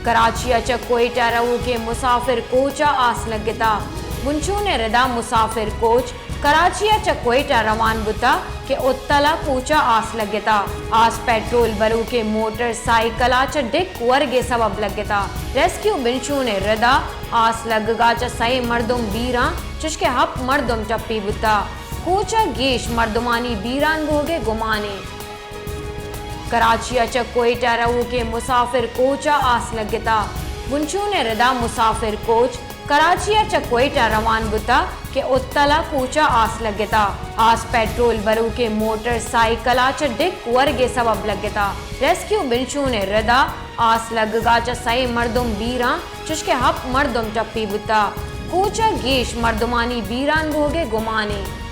کراچی ءَ چہ کوئٹہ روکیں مسافر کوچ ءَ آس لگتہ۔ بنچون ءِ ردا مسافر کوچ کراچی ءَ چہ کوئٹہ روان بوتہ کہ اتل ءَ کوچ ءَ آس لگتہ۔ آس پیٹرول بروکیں موٹر سائیکل ءَ چہ ڈک ورگ ءِ سبب لگتہ۔ ریسکیو بنچون ءِ ردا آس لگگ ءَ چہ سئے مردم بیراں، چشکہ ہپت مردم ٹپی بوتہ۔ کوچ ءَ گیش مردمانی بیران بوگ ءِ گمان ایں۔ کراچی ءَ چہ کوئٹہ روکیں مسافر کوچ ءَ آس لگتہ۔ بنچون ءِ ردا مسافر کوچ کراچی ءَ چہ کوئٹہ روان بوتہ کہ اتل ءَ کوچ ءَ آس لگتہ۔ آس پیٹرول بروکیں موٹر سائیکل ءَ چہ ڈک ورگ ءِ سبب لگتہ۔ ریسکیو بنچون ءِ ردا آس لگگ ءَ چہ سئے مردم بیراں، چشکہ ہپت مردم ٹپی بوتہ۔ کوچ ءَ گیش مردمانی بیران بوگ ءِ گمان ایں۔